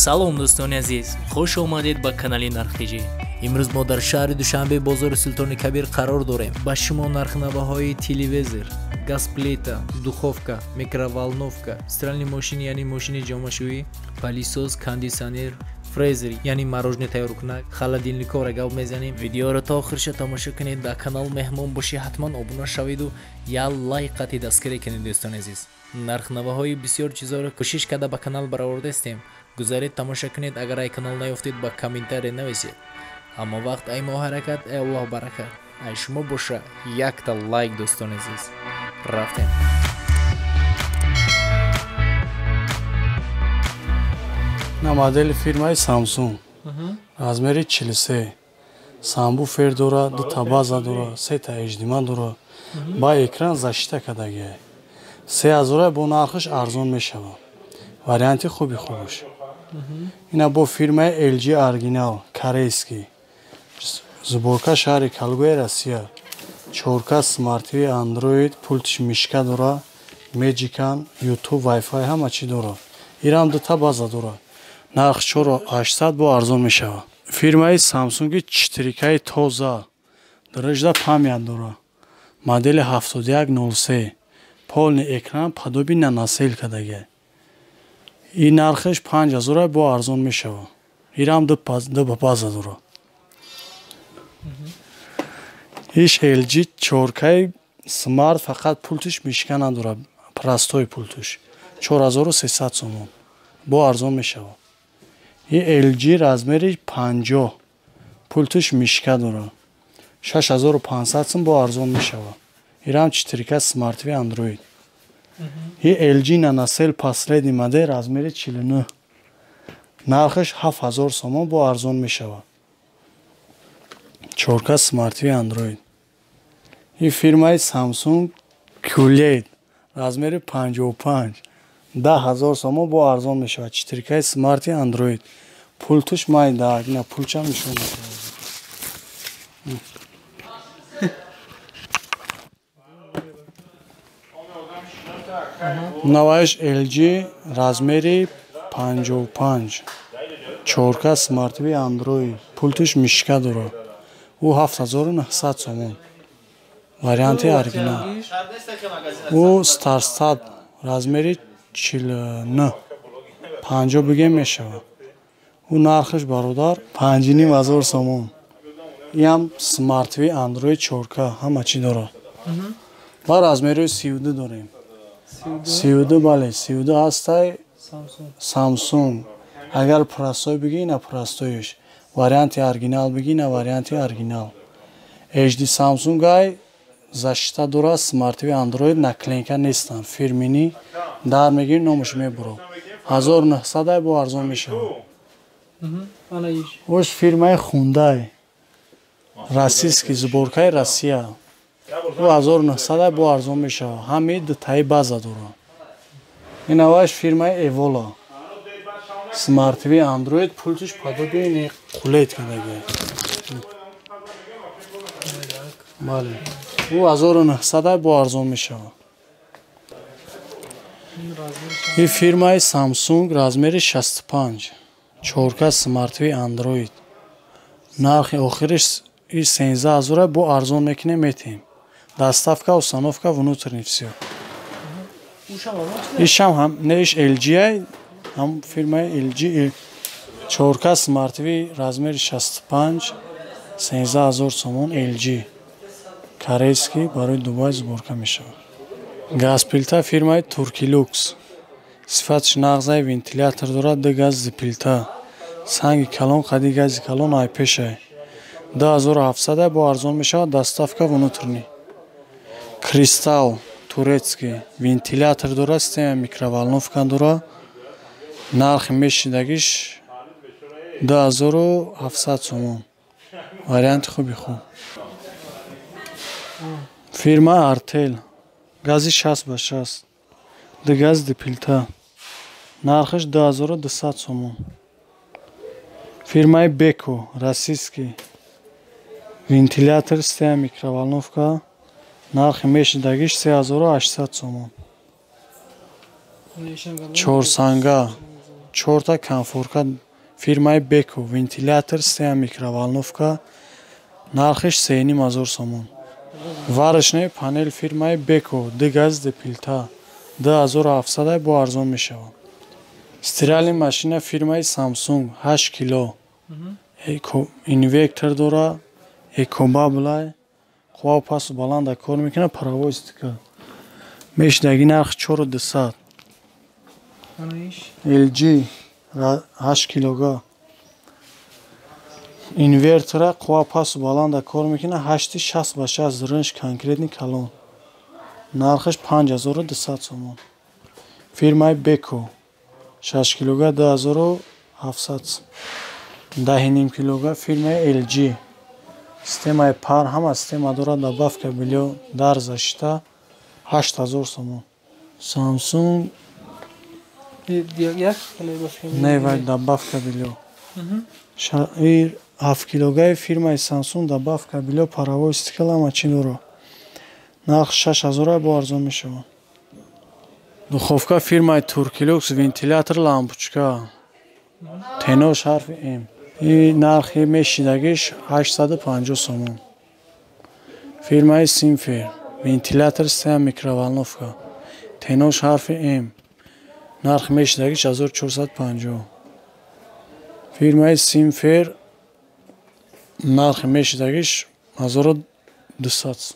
Салом дӯстони азиз, хуш омадед ба канали Нархтиҷӣ. Имрӯз мо дар шаҳри Душанбе, бозори Султони Кабир қарор дорем. Ба шумо нархнавоҳои телевизор, газплита, духовка, микроволновка, стиральный мошин, яъне мошини ҷомашӯӣ, пылесос, кондитсионер, фрезер, яъне мороженое тайёркунак, холодильникҳоро гап мезанем. Видеоро то охирша тамошо кунед. Ба канал меҳмон бошӣ, ҳатман обуна шаведу як лайк қатъи дастгирӣ кунед. Дӯстони азиз, нархнавоҳои бисёр чизҳоро кӯшиш карда ба канал баровардаистем. Гузаред, тамошо кунед. Агар ай канал наёфтед, ба комментария нависед. Ҳама вақт ай мо ҳаракат, ай Аллоҳ баракат, ай шумо боша якта лайк. Дӯстони азиз, рафтем. На модели фирмаи Samsung, размери 43, сабвуфер дора, дута база дора, сета HDMI дора, ба экран защита кардагиай. 3000 бо нархаш арзон мешавад. Варианти хуби хубаш. Ина бо фирмаи LG оригинал, корейский. Сборка шаҳри Калугаи Россия. 4K Smart TV Android, пультиш мышка дора, Magicam, YouTube, Wi-Fi ҳама чӣ дора. Ирам дута база дора. Нарх 4800 бо арзон мешавад. Фирмаи Samsung 4K тоза, дараҷада память дора. Модели 7103. Полный экран подобие NanoCell кардагиай. Ин нархаш 5000 бо арзон мешавад. Ирам ду база дора. Иш LG 4K Smart, фақат пультиш мышка надорад, простой пультиш. 4300 сомон. Бо арзон мешавад. И LG размери 50, пультиш мышка дорад. 6500 сом бо арзон мешавад. Ирам 4K Smart TV Android. И LG NanoCell последний модель, размери 49. Нархаш 7000 сомон бо арзон мешавад. 4K Smart TV Android. И фирмаи Samsung QLED размери 55, 10000 сомон бо арзон мешавад. 4K Smart TV Android. Пультуш майда, ина пулчам нишон медиҳад. Наваиш LG размери 55, 4K Smart TV Android, пультуш мышка дорад. Ӯ 7900 сомон. Варианти оригинал. Ӯ Starstat размери 49, 50 бигем мешавад. Ӯ нархаш бародар 5500 сомон. Иам Smart TV Android 4K ҳама чӣ дорад. Ва размери 32 дорем. 32, бале, 32 ҳастай Samsung. Агар простой бигӣ, ина простоиш. Варианти оригинал бигӣ, ина варианти оригинал. HD Samsung ай защита дорад, Smart TV Android, наклейка нестанд, фирмини дар мегирӣ, номаш мебурад. 1900 ай бо арзон мешавад. Ош фирмаи Hyundai, российский, сборкаи Россия. Ӯ 1900 ай бо арзон мешавад. Ҳамаи дутаи база дорад. Инаваш фирмаи Evola. Smart TV Android, пультиш подобие QLED кардагиай. Бале. Ӯ 1900 ай бо арзон мешавад. Ин фирмаи Samsung размери 65, 4K Smart TV Android. Нархи охириш 13000 ай бо арзон мекунем, метиҳем. Доставка, установка, внутренний всё. Ишам ҳам не, иш LG ай, ҳам фирмаи LG 4K Smart TV размери 65, 13000 сомон LG. Корейский, барои Дубай сборка мешавад. Газплита фирмаи Туркилюкс. Сифаташ нағзай, вентилятор дорад, ду гази плита. Санги калон, қади гази калон ай пешай. 2700 ай бо арзон мешавад, доставка внутренний. Кристалл турецкий, вентилятор дорад, система микроволновка дорад. Нархи мешидагиш 2700 сомон. Варианти хуби хуб. Фирма Artel, гази 60 ба 60, ду газ ду плита. Нархаш 2200 сомон. Фирмаи Beko, российский, вентилятор, система микроволновка. Нархи мешидагиш 3800 сомон. Чорсанга. 4та конфорка фирмаи Beko, вентилятор, 3 микроволновка, нархиш 3500 сомон. Варочная панель фирмаи Beko, 2 газ ду плита, 2700 бо арзон мешавад. Стиральная машина фирмаи Samsung, 8 кило. Инвертор дора, экобаблай, қувва пасу баланда кор мекунад, паровой стика. Мешдаги нарх 4200. LG 8 килога. Инвертора қувва пасу баланда кор мекунад, 8 60 ба 60 зринш конкретный калон. Нархаш 5200 сомон. Фирмаи Beko 6 килога 2700. 10.5 килога фирмаи LG. Системаи пар, ҳама система дорад, добавка бельё, дар защита 8000 сомон. Samsung не, вай добавка бельё. 7 килогаи фирмаи Samsung, добавка бельё, паровой стекла, ҳама чӣ дорад. Нарх 6000 бо арзон мешавад. Духовка фирмаи Туркилюкс, вентилятор, лампочка. Тенош ҳарфи М. И нархи мешидагиш 850 сомон. Фирмаи Симфер, вентилятор, 3 микроволновка. Тенош ҳарфи М. Нархи мешидагиш 1450. Фирмаи Симфер нархи мешидагиш 1200.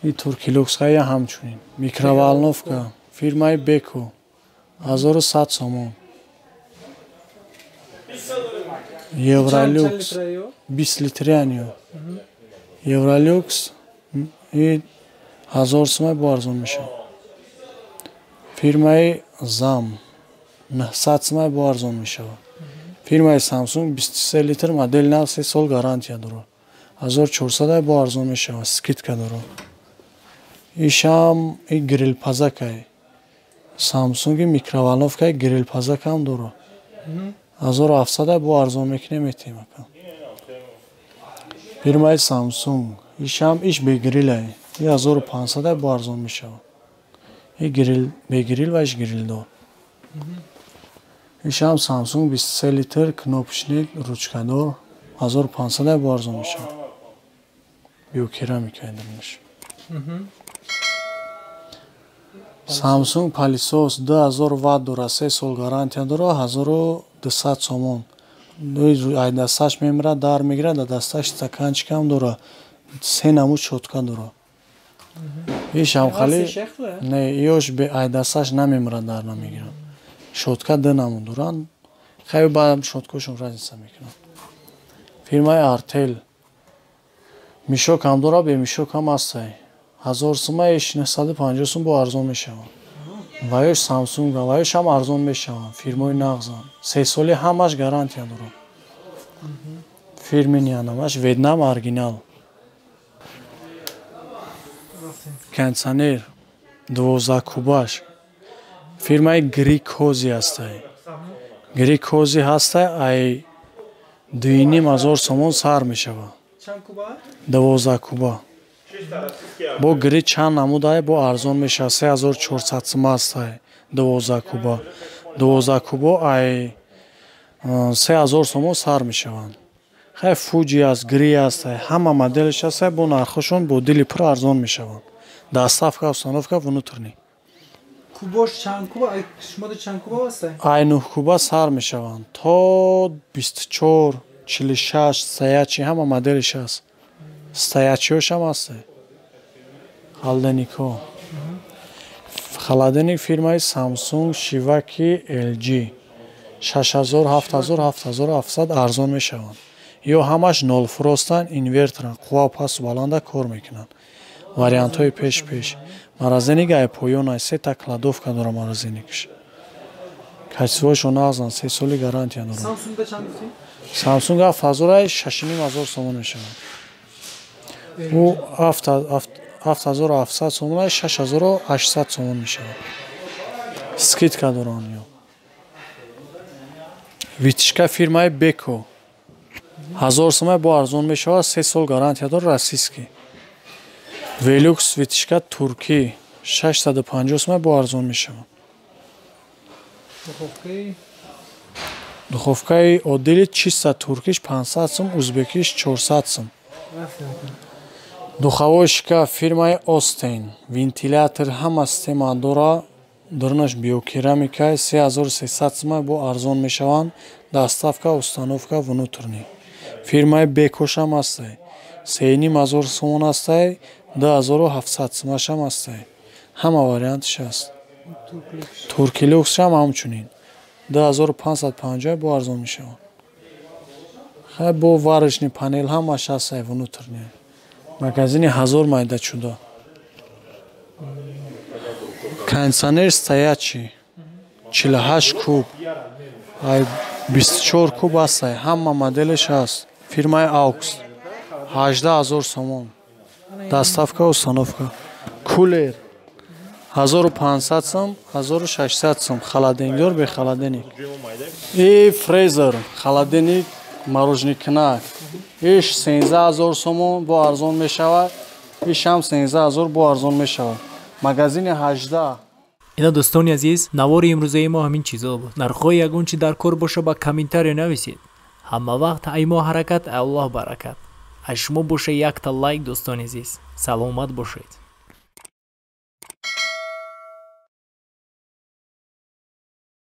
И Туркилюкс ҳая ҳамчунин. Микроволновка фирмаи Beko 1100 сомон. Евролюкс 20 литрианио. Евролюкс и 1000 сомон бо арзон мешавад. Фирмаи Зам 900 сомон бо арзон мешавад. Фирмаи Samsung 23 литр модел нав, 3 сол гарантия дорад. 1400 бо арзон мешавад, скидка дорад. Ишам и грилпазакай. Samsung микроволновкаи грилпазакам дорад. 1700 бо арзон мекунем, метем ака. Фирмаи Samsung ишам иш бе грилай. 1500 бо арзон мешавад. И грил бе грил ва иш грилдор. Ишам Samsung 23 литр кнопочник, ручкадор 1500 бо арзон мешавад. Биокерамика айдамеш. Samsung пылесос 2000 ватт дорад, 3 сол гарантия дорад, 1200 сомон. Ай дасташ мемирад, дар мегирад, дар дасташ стаканчикам дорад, се намуд щётка дорад. Ишам хали не, ёш ай дасташ намемирад, дар намегирад. Щётка ду намуд доранд. Хай ба щёткашон разница мекунад. Фирмаи Артел мешок ҳам дорад, бе мешок ҳам ҳастай. 1000 сомон 950 сом бо арзон мешавад. Ваёш Samsung, ваёш ҳам арзон мешаванд. Фирмаи нағзанд. 3 соли ҳамаш гарантия дорад. Фирми нианамаш Вьетнам оригинал. Кондиционер 12 кубаш. Фирмаи Грикози ҳастай. Грикози ҳастай, ай 2500 сомон сар мешавад. 12 куба. Бо гри чанд намудай бо арзон мешавад. 3400 сом ҳастай 12 куба. 12 кубо ай 3000 сомон сар мешаванд. Хай Фуҷи аст, гри ҳастай, ҳама моделш ҳастай, бо нархошон бо дили пур арзон мешаванд. Доставка, установка внутренний. Кубош чанд куба? Шумо чанд куба ҳастай? Ай 9 куба сар мешаванд. То 24, 46, стоячий ҳама моделш ҳаст. Стоячийошам ҳастай. Холодильникҳо. Холодильник фирмаи Samsung, Shivaki, LG 6000, 7000, 7700 арзон мешаванд. Ё ҳамаш no frost ан, инверторанд, қувва пасту баланда кор мекунанд. Вариантҳои пеш-пеш. Морозильник ай поён ай, сета кладовка дорад морозильникш. Качествоашон нағзанд, 3 соли гарантия дорад. Samsung чанд гуфтӣ? Samsung 7000 ай 6500 сомон мешавад. Ӯ 7700 сомон ай 6800 сомон мешавад. Скидка доранд ё. Вытяжка фирмаи Beko 1000 сомон бо арзон мешавад, 3 сол гарантия дорад, российский. Велюкс вытяжка туркӣ 650 сомон бо арзон мешавад. Духовкаи Духовкаи оддили чиста туркиш 500 сум, узбекиш 400 сум. Духовой шкаф фирмаи Остейн, вентилятор ҳама система дора, дурнаш биокерамика 3300 сум, бо арзон мешаванд, доставка, установка внутренний. Фирмаи Бекошам ҳастай. 3500 сомон ҳастай, 2700 сумашам ҳастай. Ҳама вариантиш ҳаст. Туркилюксшам ҳамчунин. 2550 бо арзон мешаванд. Хай бо варочный панел ҳамаш ҳастай внутренний. Магазини 1000 майда чуда. Кондиционер стоячий 48 куб. Ай 24 куб ҳастай, ҳама моделеш ҳаст. Фирмаи Aux 18000 сомон. Доставка, установка. Кулер 1500 сом, 1600 сом, холодильник бе холодильник. И фрезер, холодильник, мороженикнак. Иш 13000 сомон бо арзон мешавад. Иш ҳам 13000 бо арзон мешавад. Магазини 18. Ина дӯстони азиз, навори имрӯзаи мо ҳамин чизо буд. Нархҳои ягон чи дар кор боша, ба комментария нависед. Ҳама вақт ай мо ҳаракат, аллоҳ баракат. Аз шумо боша якта лайк, дӯстони азиз. Саломат бошед.